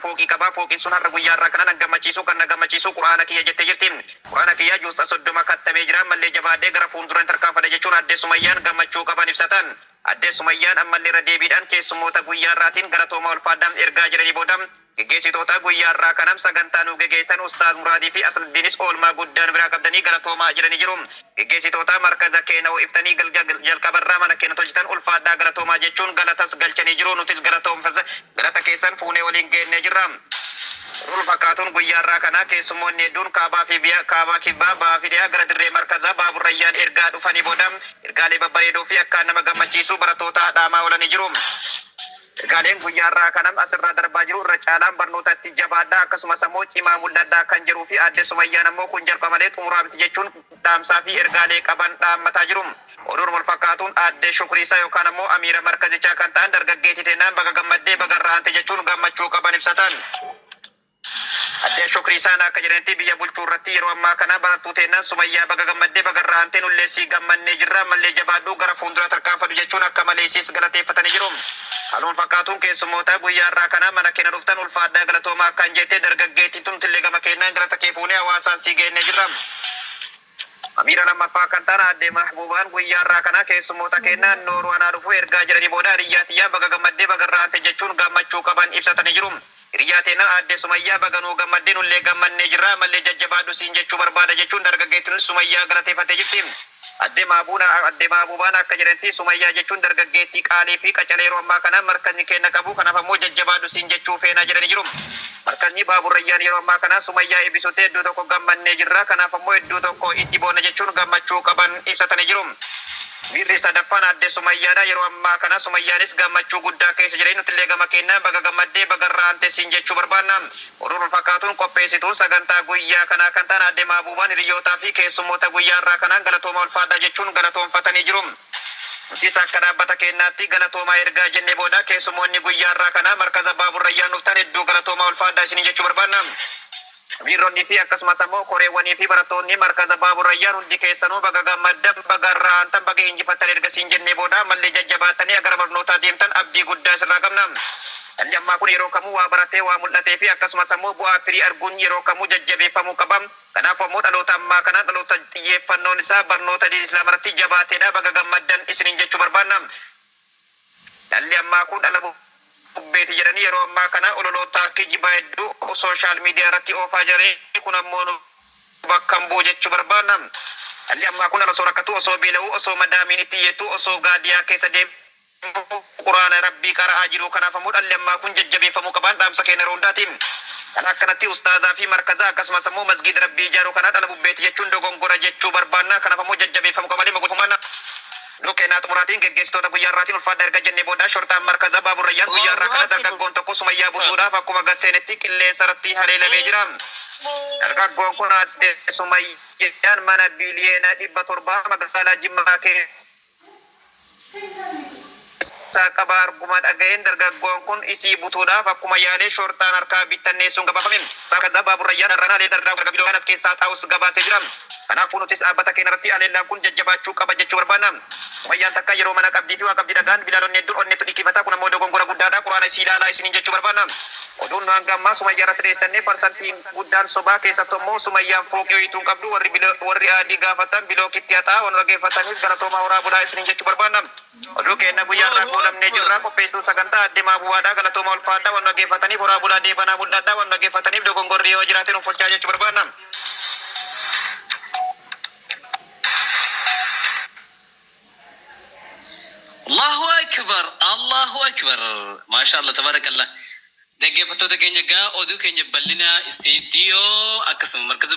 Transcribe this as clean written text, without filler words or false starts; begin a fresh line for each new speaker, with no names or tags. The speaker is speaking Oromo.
Fooqii qaba. Fooqiin sun har'a guyyaa har'aa kana nan gammachiisu, kan na gammachiisu Qur'aana kiyya jettee jirti. Qur'aana kiyya juuz'a 30 kattamee jira. Ammallee jabaadhee gara fuulduran tarkaanfadha jechuun Aadde Sumayyaan gammachuu qaban ibsatan. Aadde Sumayyaan ammallee irra deebiidhaan keessummoota guyyaa har'aatiin galatoomaa ulfaadhaa ergaa jedhanii booda geggeessitoota guyyaa har'aa kanam sagantaa nuu gegeessan Ustaaz Muraadii fi Asladdiinis oolmaa guddaa nu biraa qabdanii galatoomaa jedhanii jiru. Geggeessitoota markaza keena ho'iftanii jalqabarraa mana keena tolchitan ulfaadhaa galatoomaa jechuun galatas galchanii jiru. Nutis galatoomfas galata keessan fuunee waliin geennee jirra. Oduu walfakkaatuun guyyaa har'aa kana keessummoonni hedduun kaabaa fi biya, kaabaa kibbaa, bahaa fi dhihaa gara dirree markaza Baaburrayyaan ergaa dhufanii booda ergaalee babbareedoo fi akkaan nama gammachiisu barattootaa dhaamaa oolanii jiru. Ergaaleen guyyaa har'aa kanam asirraa darbaa jiru irra caalaan barnootatti jabaadhaa akkasumas ammoo cimaa mul'adhaa kan jedhuu fi Aadde Sumayyaan ammoo kun jalqaba malee xumuraa miti jechuun dhaamsaa fi ergaalee qaban dhaammataa jiru. Oduun wal fakkaatuun Aadde Shukriisaa yookaan ammoo Amiira markazichaa kan ta'an dargaggeettii teennaan baga gammaddee baga irraa aante jechuun gammachuu qaban ibsatan. Addee Shukrii Saanaa akka jedhanitti biyya bulchuu irratti yeroo ammaa kana barattuu teennaan Sumayyaa baga gammaddee baga irraa aantee nullee sii gammannee jirra ammallee jabaadhu gara fuunduraa tarkaanfadhu jechuun akka malee isiis galateeffatanii jiru. Haaluma wal fakkaatuun keessummoota guyyaa har'aa kana mana keenya dhuftan ulfaadhaa galatoomaa akkaan jettee dargaggeettiin tun nutillee gama keennaan galata kee fuunee hawaasaan sii geennee jirra. Amiira lammaffaa kan ta'an Aadde Mahbuubaan guyyaa har'aa kana keessummoota keennaan nooruu anaa dhufu ergaa jedhanii booda hiriyyaa tiyyaa baga gammaddee baga irraa aante jechuun gammachuu qaban ibsatanii jiru. Hiriyyaa teenna Aadde Sumayyaa baga nuu gammaddee nullee gammannee jirra ammallee jajjabaadhu siin jechuu barbaada jechuun dargaggeettiinis Sumayyaa galateeffattee jirti. Aadde Maabuuna Aadde Mahbuubaan akka jedhanitti Sumayyaa jechuun dargaggeettii qaalii fi qacalee yeroo ammaa kana markazni keenna qabu kanaaf ammoo jajjabaadhu siin jechuu feena jedhanii jiru. Markazni Baaburrayyaan yeroo ammaa kana Sumayyaa eebbisuutti hedduu tokko gammannee jirra. Kanaaf ammoo hedduu tokko itti boonna jechuun gammachuu qaban ibsatanii jiru. Miirri sadaffaan Aadde Sumayyaadha. Yeroo ammaa kana Sumayyaanis gammachuu guddaa keessa jirti. Nutillee gama keennaan baga gammaddee baga irraa aante siin jechuu barbaanna. Oduun walfakkaatuun qopheessituun sagantaa guyyaa kanaa kan ta'an Aadde Maabuubaan hiriyyootaa fi keessummoota guyyaa har'aa kanaan galatoomaa ulfaadhaa jechuun galatoomfatanii jiru. Nutis akka dhaabbata keennaatti galatoomaa ergaa jennee booda keessummoonni guyyaa har'aa kana Markaza Baaburrayyaan dhuftan hedduu galatoomaa ulfaadhaa isiniin jechuu barbaanna. Amiirronni fi akkasumas ammoo koreewwanii fi barattoonni Markaza Baaburrayyaan hundi keessanuu baga gammaddan, baga irraa aantan, baga injifattan erga siin jennee booda ammallee jajjabaattanii gara barnootaa deemtan abdii guddaa isinirraa qabna. Dhalli ammaa kun yeroo kamuu waa baratee waa mul'atee fi akkasumas ammoo bu'aa firii arguun yeroo kamuu jajjabeeffamuu qaba. Kanaafuu ammoo dhaloota ammaa kana dhaloota xiyyeeffannoon isaa barnoota diin islaamaa irratti jabaateedha baga gammaddan isiniin jechuu barbaanna. Dhalli ammaa kun dhala bubbeeti jedhanii yeroo ammaa kana ololoota kijibaa hedduu social media irratti oofaa jiranii kun ammoo nu bakka hin bu'u jechuu barbaanna. Dhalli ammaa kun dhala osoo rakkatuu, osoo beela'uu, osoo madaamiin itti iyyattuu, osoo gaadiyaa keessa deemu, Qur'aana Rabbii qara'aa jiruu kanaaf ammoo dhalli ammaa kun jajjabeeffamuu qabaan dhaamsa keenna yeroo hundaati. Dhala akkanatti ustaazaa fi markaza akkasumas ammoo masgiida Rabbii ijaaruu kana dhala bubbeeti jechuun dogongora jechuu barbaanna. Kanaaf ammoo jajjabeeffamuu qaba malee mogolfamuu Oduu keenna xumuraatiin geggeessitoota guyyaa har'aatiin ulfaadhaa erga jennee booda shorxaan markaza Baaburrayyaan guyyaa har'aa kana dargaggoon tokko Sumayyaa butuudhaaf akkuma gad seenetti qilleensa irratti haleelamee jira. Dargaggoon kun aadde Sumayyaan mana biliyeena 700 magaalaa Jimmaa keessaa keessaa qaba arguma dhaga'een dargaggoon kun isii butuudhaaf akkuma yaale shorxaan harkaa bittanneessuun gabaafame. Bakka Baaburrayyaan har'aan haleellaa dargaggoon kanas keessaa ta'us gabaasee jira. Kanaafuu nutis dhaabbata keenya irratti haleellaan kun jajjabaachuu qaba jechuu barbaanna. Sumayyaan takka yeroo mana qabdii fi waa qabdi dhagaan bilaalonni hedduun onnettu dhikkifata kun ammoo dogongora guddaadha quraana isii ilaalaa isiniin jechuu barbaanna. Oduun nu hanga ammaa Sumayyaa irratti dheessanne parsantiin guddaan sobaa keessattu ammoo Sumayyaan fooqii wayiituu hin qabdu warri warri aadii gaafattan bilookitti haxaa waan nu dhageeffattaniif galatoomaa horaa bulaa isiniin jechuu barbaanna. Oduu keenna guyyaa har'aa
Allahu
goolabnee
Akbar.
jirra qopheessituun sagantaa Aadde Maabubaadha galatoomaa ulfaadhaa waan nu dhageeffataniif horaa bulaa deebanaa mul'adhaa waan nu dhageeffataniif dogongorri yoo jiraate nuuf olchaa jechuu barbaanna.
Allahu Akbar Allahu Akbar Maashaa Allah Tabarakallah Dhaggeeffattoota keenya egaa oduu keenya bal'ina istiidiyoo akkasuma markaza